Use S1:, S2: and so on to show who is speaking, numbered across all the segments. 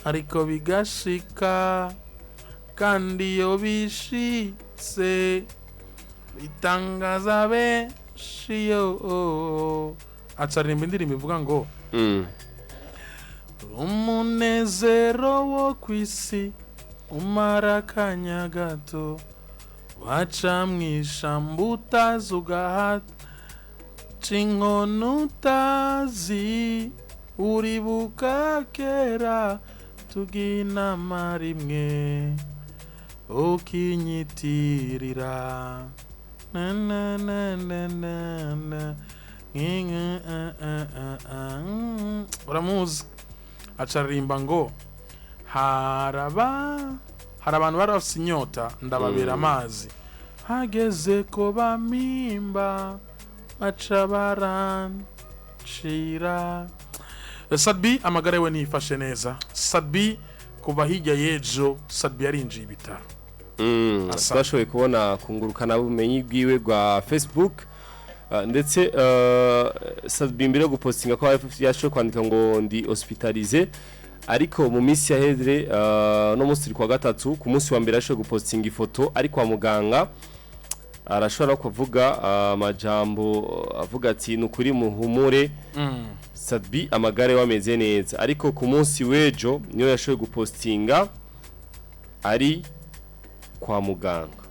S1: Ariko bigashika, kandi iyo bishitse bitangaza benshi. Yo, acaririmba indirimbo ivuga ngo umunezero wo ku isi umara akanya gato, waca mu ishamba utazi, ugahaca inkono utazi, uribuka kera tugira inama rimwe ukinyitirira na na na na na na nkinga, ah, ah, ah, ah. Uramuzi, acaririmba ngo haraba hari abantu bari bafise inyota, ndababera amazi, hageze ko bamimba baca barancira. Sat-B amagara yiwe ntiyifashe neza. Sat-B kuva hirya y'ejo, Sat-B yarinjiye ibitaro.
S2: Twashoboye kubona kungurukana bumenyi bwiwe bwa Facebook, ndetse Sat-B imbere yo gupostinga ko yashoboye kwandika ngo ndi hospitalisé. Ariko mu minsi yaheze, no munsi turi kuwa gatatu, ku munsi wa mbere yashoboye gupostinga ifoto ari kwa muganga. Arashobora no kuvuga amajambo avuga ati: "Nukuri muhumure." Sat-B amagara we ameze neza, ariko ku munsi w'ejo niyo yashoboye gupostinga ari kwa muganga.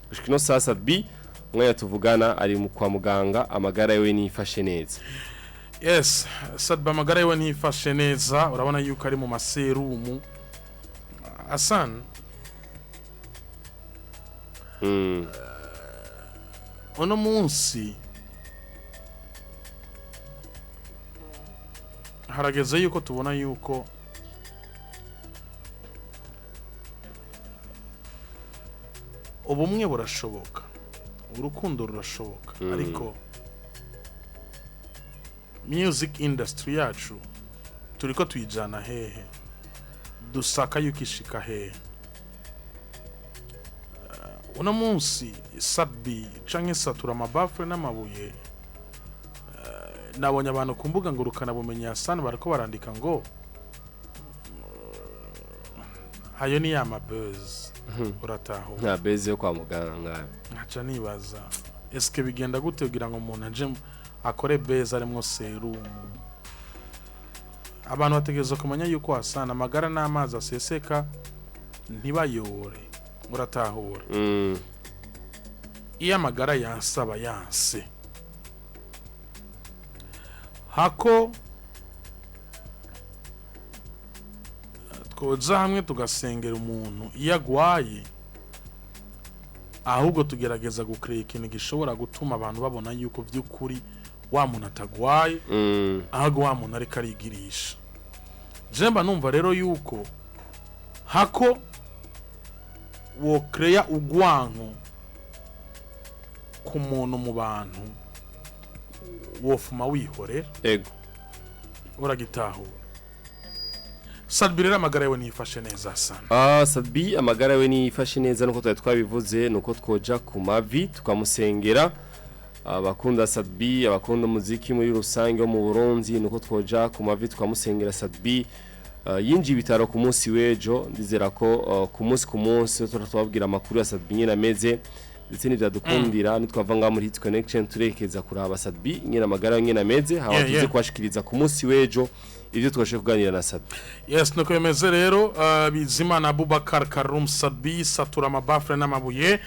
S2: Gushika ino saa, Sat-B umwanya tuvugana ari kwa muganga, amagara yiwe nifashe neza.
S1: Yes, Sat-B amagara yiwe ntiyifashe neza. Urabona yuko ari mu maserumu, Asan. Uno munsi harageze yuko tubona yuko ubumwe burashoboka, urukundo rurashoboka, ariko music industry yacu turiko tuyijana hehe? Dusaka yuko ishika hehe? Uno munsi Sat-B canke Satura Amabafure n'amabuye, nabonye abantu ku mbuga ngurukana bumenyi, Hassan, bariko barandika ngo ayo ni ya ma buzz, uratahura?
S2: Nta buzz yo kwa muganga.
S1: Nkaca nibaza: eske bigenda gute kugira ngo umuntu aje akore buzz arimwo serumu? Abantu bategereza kumenya yuko, Hassan, amagara n'amazi aseseka ntibayore, uratahura? Iyo amagara yansaba yanse hako twoza hamwe tugasengera umuntu iyo agwaye, ahubwo tugerageza gukureba ikintu gishobora gutuma abantu babona yuko by'ukuri wa muntu atagwaye, ahubwo wa muntu ariko arigirisha. Jemba numva rero yuko hako wokereya ugwanko ku muntu mu bantu, wofuma wihorera. Uragitahura? Sat-B rero amagara yawe ntiyifashe neza sana.
S2: Ah, Sat-B amagara we nifashe neza, nuko twari twabivuze, nuko twoja ku mavi tukamusengera. Abakunda Sat-B, abakunda umuziki muri rusange wo mu Burundi, nuko twoja ku mavi tukamusengera. Sat-B yinjiye ibitaro ku munsi w'ejo. Ndizera ko ku munsi tubabwira amakuru ya Sat-B nyine ameze, ndetse n'ivyadukundira nitwava ngaha muri Hit Connection turekeza kuraba Sat-B nyine amagara nyine ameze, haba tuze kubashikiriza ku munsi w'ejo ibyo twashoboye kuganira na Sat-B.
S1: Yes, nuko bimeze rero. Bizimana Abubakar Karum Sat-B, Satura Amabafure n'amabuye,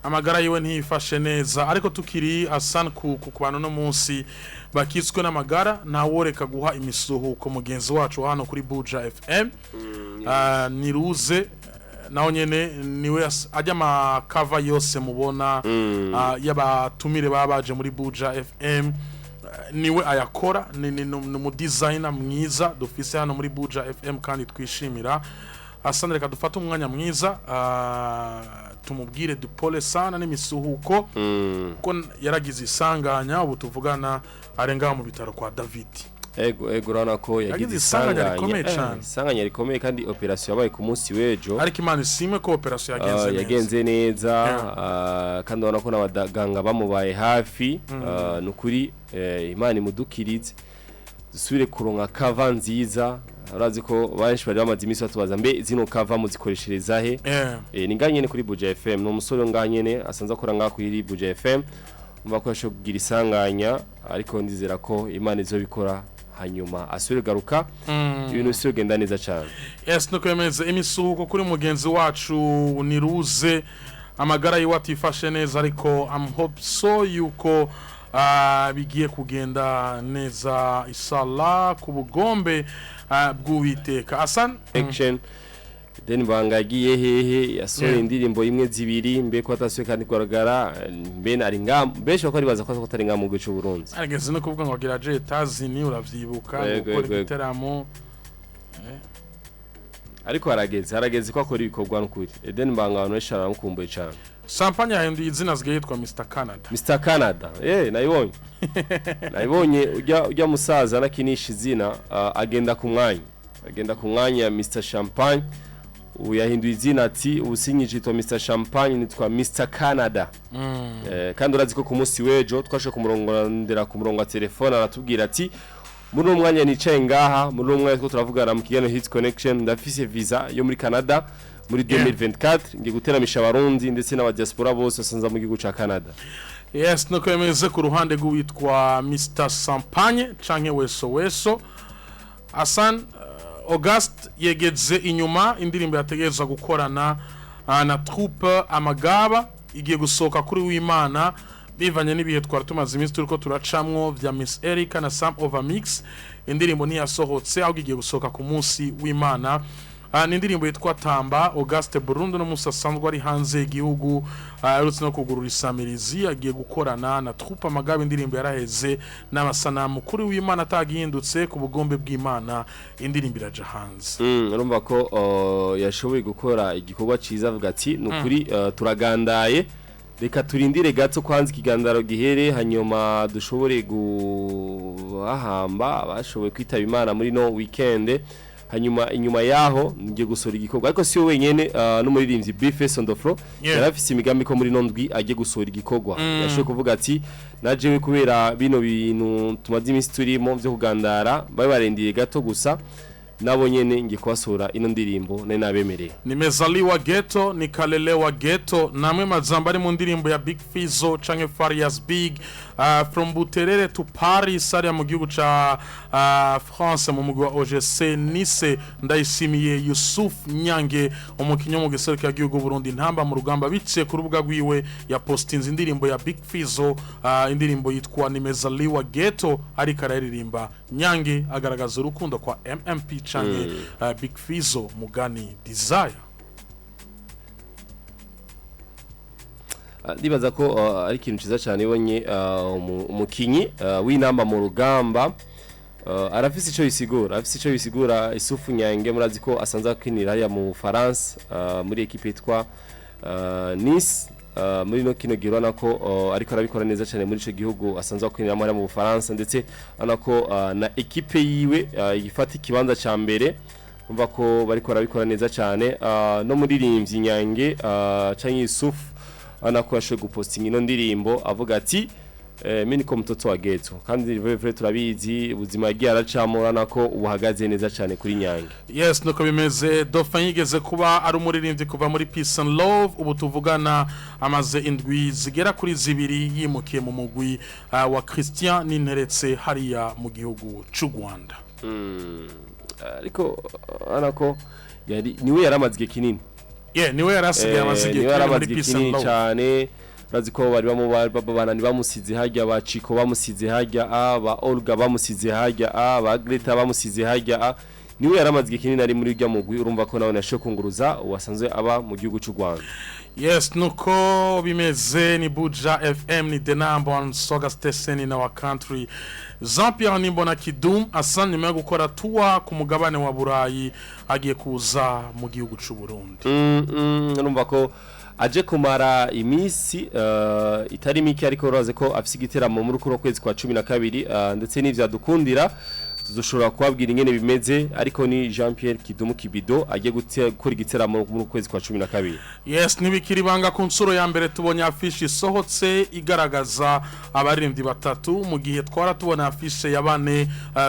S1: amagara yiwe ntiyifashe neza. Ariko tukiri, Asan, ku bantu no munsi bakitswe n'amagara, ntaworeka guha imisuhuko mugenzi wacu hano kuri Buja FM, niruze naho nyene niwe ajya amakava yose mubona y'abatumire baba baje muri Buja FM, niwe ayakora. Ni umu designer mwiza dufise hano muri Buja FM kandi twishimira. Asante, reka dufate umwanya mwiza tumubwire dupole sana n'imisuhuko, kuko yaragize isanganya. Ubu tuvugana arenga mu bitaro kwa David.
S2: Ego, urabona ko yagize
S1: Yagize isanganya rikomeye cane.
S2: Isanganya rikomeye, kandi operation yabaye ku munsi w'ejo.
S1: Ariko Imana ishimwe ko operation yagenze neza.
S2: Yagenze neza. Kandi urabona ko n'abaganga bamubaye hafi. Ni ukuri, Imana imudukirize dusubire kuronka cover nziza. Urazi ko benshi bari bamaze iminsi batubaza mbe zino cover muzikoreshereza he? Ni ngaha nyene kuri Buja FM, ni umusore ngaha nyene asanzwe akora ngaha kuri Buja FM. Umva ko yashoboye kugira isanganya, ariko ndizera ko Imana izobikora, hanyuma asubire garuka, ibintu bisubire kugenda neza cyane.
S1: Yes, nuko yemeze. Imisuhuko kuri mugenzi wacu Niruze, amagara yiwe atifashe neza, ariko I'm hope so yuko bigiye kugenda neza isala ku bugombe bw'Uwiteka. Asan.
S2: Action then Banga yagiye hehe? Yasohoye indirimbo imwe, zibiri, mbe ko atasuye kandi kugaragara? Mbe ari nga benshi bako ribaza ko atari nga mu gihugu cy'u Burundi.
S1: Arigeze no kuvuga ngo agira aje Etazini, uravyibuka? Gukora igiteramo.
S2: Ariko harageze ko akora ibikorwa n'ukuri. Eden Banga abantu benshi baramukumbuye cyane.
S1: Champagne yahinduye izina, asigaye yitwa Mr Canada.
S2: Mr Canada, nayibonye ujya musaza nakinisha izina, agenda ku mwanya Mr Champagne. Ubu yahinduye izina, ati ubu sinyitwa Mr Champagne, nitwa Mr Canada. Kandi urazi ko ku munsi w'ejo twashe kumurongondera ku murongo wa telefone, aratubwira ati muri uwo mwanya nicaye ngaha, muri uwo mwanya two turavugana mu kiganiro Hit Connection, ndafise visa yo muri Canada muri 2024, ngiye guteramisha Abarundi ndetse n'abadiaspora bose basanze mu gihugu ca Canada.
S1: Yes, nuko yemeze ku ruhande rw'uwitwa Mr Champagne canke Weso Weso. Asan, August yegeze inyuma indirimbo yategerezwa gukorana na Troupe Amagaba, igiye gusohoka kuri w'Imana. Bivanye n'ibihe twari tumaze iminsi turiko turacamwo vya Miss Erica na Sam Overmix, indirimbo ntiyasohotse, ahubwo igiye gusohoka ku munsi w'Imana. Ni indirimbo yitwa Tamba. Auguste Burundi no musi asanzwe ari hanze y'igihugu, aherutse no kugurura isamirizi, agiye gukorana na Troupe Amagaba. Indirimbo yaraheze n'amasanamu. Kuri w'Imana atagihindutse, ku bugombe bw'Imana, indirimbo iraja hanze.
S2: Urumva ko yashoboye gukora igikorwa ciza, avuga ati ni ukuri, turagandaye, reka turindire gato kwanza ikigandaro gihere, hanyuma dushobore guhamba abashoboye kwitaba Imana muri no weekend, hanyuma inyuma yaho ngiye gusohora igikorwa. Ariko si we wenyene, n'umuririmbyi B-Face on the floor yari afise imigambi ko muri no ndwi agiye gusohora igikorwa. Yashoboye kuvuga ati najewe kubera bino bintu tumaze iminsi turimo vyo kugandara, babe barendiye gato gusa, nabo nyene ngiye kubasohora ino ndirimbo nari nabemereye.
S1: Nimezaliwa ghetto, nikalelewa ghetto, namwe majambo ari mu ndirimbo ya Big Fizzo canke Farious Big, from Buterere to Paris, ariya mu gihugu ca France mu mugwi wa OGC Nice. Ndayishimiye Yusuf Nyange, umukinyi wo mu giserukira gihugu Burundi ntamba mu rugamba, biciye ku rubuga rwiwe yapostinze indirimbo ya Big Fizzo, indirimbo yitwa Nimezaliwa Ghetto, ariko araririmba. Nyange agaragaza urukundo kwa MMP canke Big Fizzo mugani Desire.
S2: Ndibaza ko ari ikintu ciza cyane ibonye umukinyi w'inamba mu rugamba, arafise ico bisigura, arafise ico bisigura. Isufu Nyange murazi ko asanzwe akinira hariya mu Faransa, muri equipe yitwa Nice. Muri no kino gihe urabona ko ariko arabikora neza cyane muri ico gihugu asanzwe akiniramo hariya mu Bufaransa, ndetse urabona ko na equipe yiwe ifata ikibanza ca mbere. Umva ko bariko barabikora neza cyane. No muririmbyi Nyange canke Yusufu, urabona ko yashoboye gupostinga ino ndirimbo avuga ati mimi niko mtoto wa ghetto, kandi vrai vrai turabizi ubuzima yagiye aracamo, urabona ko ubuhagaze neza cyane kuri Nyange.
S1: Yes, nuko bimeze. Dauphin yigeze kuba ari umuririmbyi kuva muri Peace and Love, ubu tuvugana amaze indwi zigera kuri 2 yimukiye mu mugwi wa Christian Ninteretse hariya mu gihugu c'u Rwanda.
S2: Ariko urabona ko yari niwe yaramaze igihe kinini.
S1: Yeah, niwe yarasigaye amaze igihe
S2: niwe
S1: kinini muri
S2: yaramaze igihe
S1: Peace and
S2: kinini
S1: Love.
S2: cyane. Urazi ko bari banani bamusize hajya, ba Chico bamusize hajya, a ba Olga bamusize hajya, a ba Greta bamusize hajya, a niwe yaramaze igihe kinini ari muri urya mugwi. Urumva ko nawe nashoboye kunguruza uwasanzwe aba mu gihugu cy'u Rwanda.
S1: Yes, nuko bimeze. Ni Buja FM, ni the number one soga station in our country. Jean Pierre Nimbona Kidum asa nyuma yo gukora tour ku mugabane wa Burayi agiye kuza mu gihugu c'u Burundi.
S2: Urumva ko aje kumara iminsi itari mike, ariko urazi ko afise igiteramo muri kuno kwezi kwa 12, ndetse n'ivyadukundira Tuzoshobora kubabwira ingene bimeze, ariko ni Jean Pierre Kidumu Kibido agiye gukora igiteramo muri kwezi kwa 12.
S1: Yes, ntibikiri ibanga, ku nshuro ya mbere tubonye afishe isohotse igaragaza abaririmbyi batatu, mu gihe twara tubona afishe ya bane.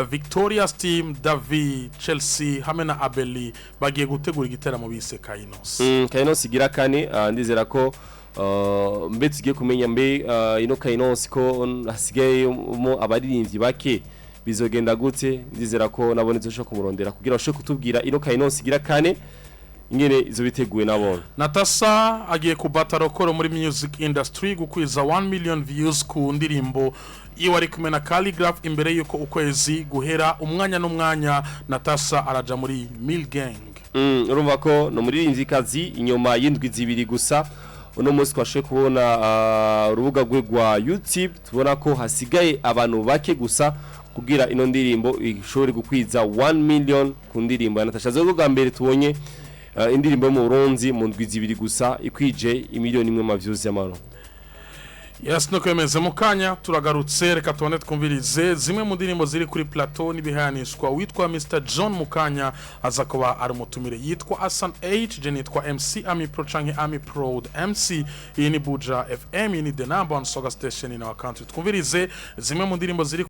S1: Victoria's Team, David Chelsea hamwe na Abeli bagiye gutegura igiteramo bise Kainos.
S2: Kainos igira kane. Ndizera ko mbe tugiye kumenya mbe ino Kainos ko hasigayemo abaririmbyi bake, bizogenda gute? Ndizera ko nabone tuzoshobora kumurondera kugira bashobore kutubwira ino Kainos igira kane ingene izo biteguye nabone.
S1: Natasa agiye kubata record muri music industry, gukwiza 1 million views ku ndirimbo iwe ari kumwe na Khaligraph imbere yuko ukwezi guhera. Umwanya n'umwanya Natasa araja muri Mill Gang.
S2: Urumva ko no muririmvyikazi inyuma y'indwi 2 gusa, uno munsi twashoboye kubona urubuga rwe rwa YouTube, tubona ko hasigaye abantu bake gusa kugira ino ndirimbo ishobore gukwiza 1 million ku ndirimbo ya Natasha. Zo bwa mbere tubonye indirimbo yo mu Burundi mu ndwi 2 gusa ikwije imiliyoni 1 ma views y'amaro.
S1: Yes, no kwemeze mu kanya turagarutse. Reka tubone twumvirize zimwe mu ndirimbo ziri kuri plateau n'ibihanishwa. Witwa Mr John Mukanya aza kuba ari umutumire, yitwa Asan H, je nitwa MC Ami Pro canke Ami Pro MC. Iyi ni Buja FM, iyi ni the number one soga station in our country. Twumvirize zimwe mu ndirimbo ziri.